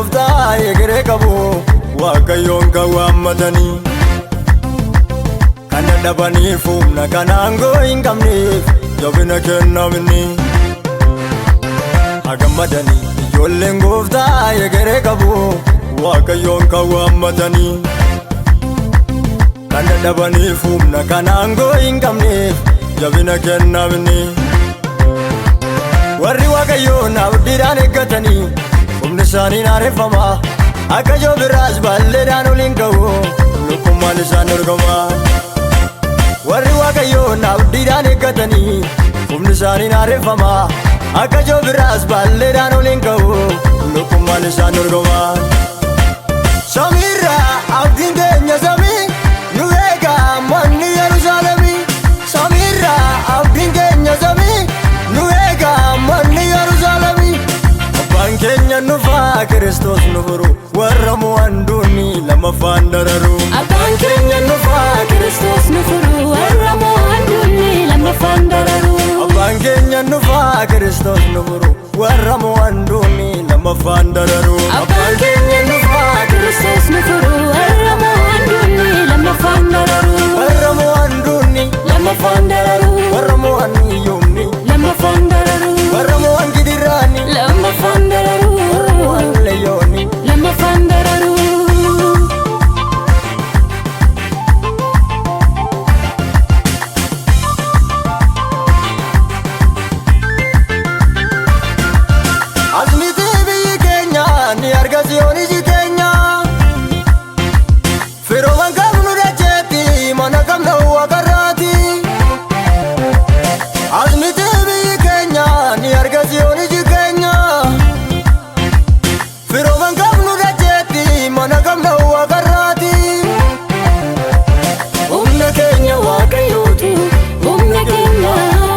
Gooftaa egeree qabu Waaqayyoon kan waammatanii. Kan dadhabaniif humna kan aangoo hin qabneef jabina kennamni. Haa gammadanii ijoolleen Gooftaa egeree qabu Waaqayyoon kan waammatanii. Kan dadhabaniif humna kan aangoo hin qabneef jabina kennamni. Warri Waaqayyoon abdiidhaan eeggatanii humni isaanii haareffama. Akka joobiraas baalleedhaan oliin ka'u lukkummaan isaan dorgoma. Warri Waaqayyoon abdiidhaan eeggatanii humni isaanii haareffama. Akka joobiraas baalleedhaan oliin ka'u lukkummaan isaan dorgoma. Samiirraa abdiin keenya samii nu eega manni Yerusaalemii. Samiirraa abdiin keenya samii nu eega manni Yerusaalemii. Abbaan keenya nufaa Kiristoos nu furu warra mo'an duuni lammaffaan dararu. Abbaan keenya nufaa Kiristoos nu furu warra mo'an duuni lammaffaan dararu. Abbaan keenya nufaa Kiristoos nu furu warra mo'an duuni lammaffaan dararu. Abbaan keenya nufaa Kiristoos nu furu warra mo'an duuni lammaffaan dararu. Warra mo'an duuni Lammaffaan dararu. warra mo'an hiyyoomni Lammaffaan dararu. warra mo'an gidiraani Lammaffaan dararu. warra mo'an leeyyooni. Lammaffaan dararu. Asmiti biyyi keenya ni arga siyoon iji keenya. Firoowwan qabnu dacheetti mana qabna waaqarraati. Asmiti biyyi keenya ni arga siyoon iji keenya. Firoowwan qabnu dacheetti mana qabna waaqarraati. Humna keenya Waaqayyootu, humna keenya.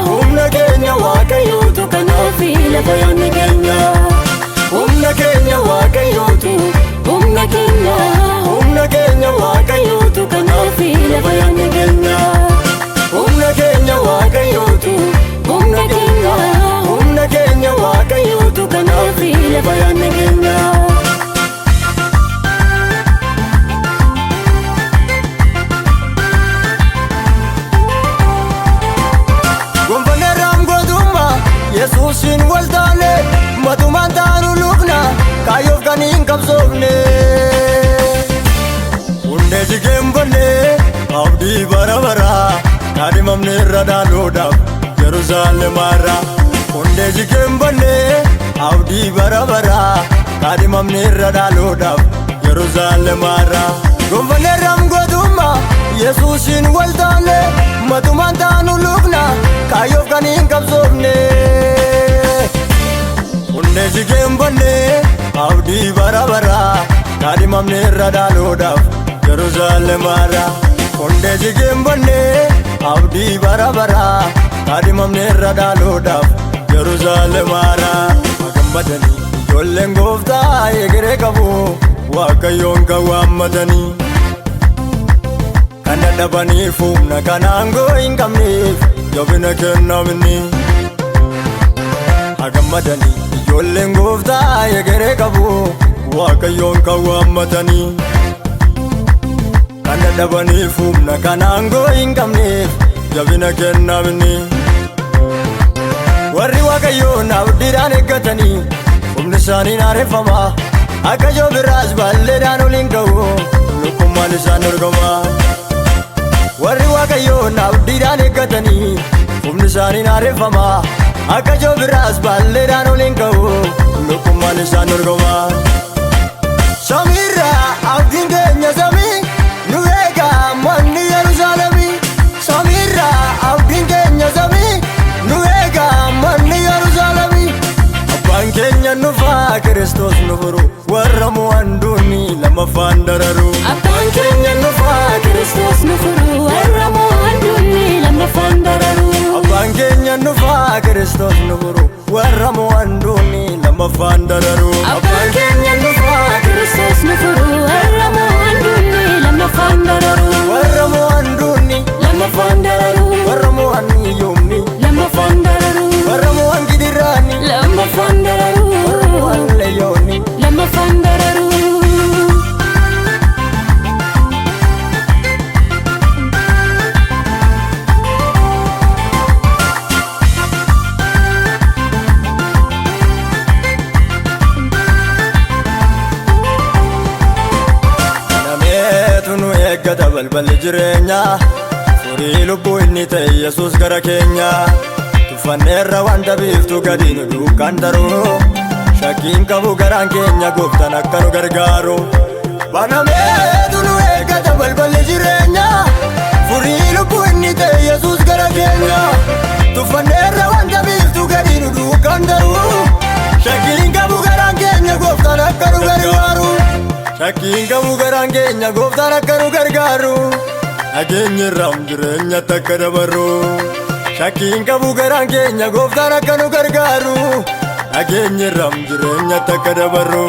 Humna keenya Waaqayyootu Kanaafi lafa yaadni keenya. Humna keenya Waaqayyootu Humna keenya. Humna keenya Waaqayyootu Kanaafi lafa yaadni keenya. Humna keenya Waaqayyootu Humna keenya. Humna keenya Waaqayyootu Kanaafi lafa yaadni keenya. Gonfanneerraam gootummaa Yesuusin wal taane matumaan taanu lukna kaayyoof kan hin qabsoofne. Hundee jigeen bonne abdii bara baraa kaadhimamne irra dhaaluudhaaf Yerusaalemaarraa. Hundee jigeen bonne abdii bara baraa kaadhimamne irra dhaaluudhaaf Yerusaalemaarraa. Gonfanneerraam gootummaa Yesuusin wal taane matumaan taanu lukna kaayyoof kan hin qabsoofne. Hundee jigeen bonne abdii bara baraa kaadhimamne irra dhaaluudhaaf Yerusaalemaarraa. Hundee jigeen bonne abdii bara baraa kaadhimamne irra dhaaluudhaaf Yerusaalemaarraa. Haa gammadanii ijoolleen Gooftaa egeree qabu Waaqayyoon kan waammatanii. Kan dadhabaniif humna kan aangoo hin qabneef jabina kennamni. Haa gammadanii ijoolleen Gooftaa egeree qabu Waaqayyoon kan waammatanii. Kan dadhabaniif humna kan aangoo hin qabneef jabina kennamni. Warri Waaqayyoon abdiidhaan eeggatanii humni isaanii haareffama. Akka joobiraas baalleedhaan oliin ka'u lukkummaan isaan dorgoma. Warri Waaqayyoon abdiidhaan eeggatanii humni isaanii haareffama. Akka joobiraas baalleedhaan oliin ka'u lukkummaan isaan dorgoma. Samiirraa abdiin keenya samii nu eega manni Yerusaalemii. Samiirraa abdiin keenya samii nu eega manni Yerusaalemii. Abbaan keenya nufaa Kiristoos nu furu warra mo'an duuni lammaffaan dararu. Abbaan keenya nufaa Kiristoos nu furu warra mo'an duuni lammaffaan dararu. Abbaan keenya nufaa Kiristoos nu furu warra mo'an duuni lammaffaan dararu. Abbaan keenya nufaa Kiristoos nu furu warra mo'an duuni lammaffaan dararu. Warra mo'an duuni Lammaffaan dararu. warra mo'an hiyyoomni Lammaffaan dararu. warra mo'an gidiraani Lammaffaan dararu. warra mo'an leeyyooni. Lammaffaan dararu. eeggata balballi jireenyaa. Furii lubbuu inni ta'e Yesuus gara keenya. Tuffanneerra wanta biiftuu gadi nu duukaan taruu. Shakkiin qabu garaan keenya gooftaan akka nu gargaaru. Banameetu nu eeggata balballi jireenyaa. Furii lubbuu inni ta'e Yesuus gara keenya. Tuffanneerra wanta biiftuu gadi nu duukaan taruu. Shakkiin qabu garaan keenya gooftaan akka nu gargaaru. Shakkiin qabu garaan keenya gooftaan akka nu gargaaru. Dhageenya irraam jireenyatti akka dabarru. Shakkiin qabu garaan keenya gooftaan akka nu gargaaru. Dhageenya irraam jireenyatti akka dabarru.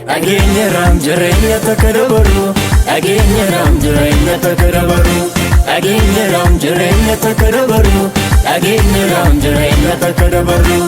Dhageenya irraam jireenyatti akka dabarru. Dhageenya irraam jireenyatti akka dabarru. Dhageenya irraam jireenyatti akka dabarru. Dhageenya irraam jireenyatti akka dabarru.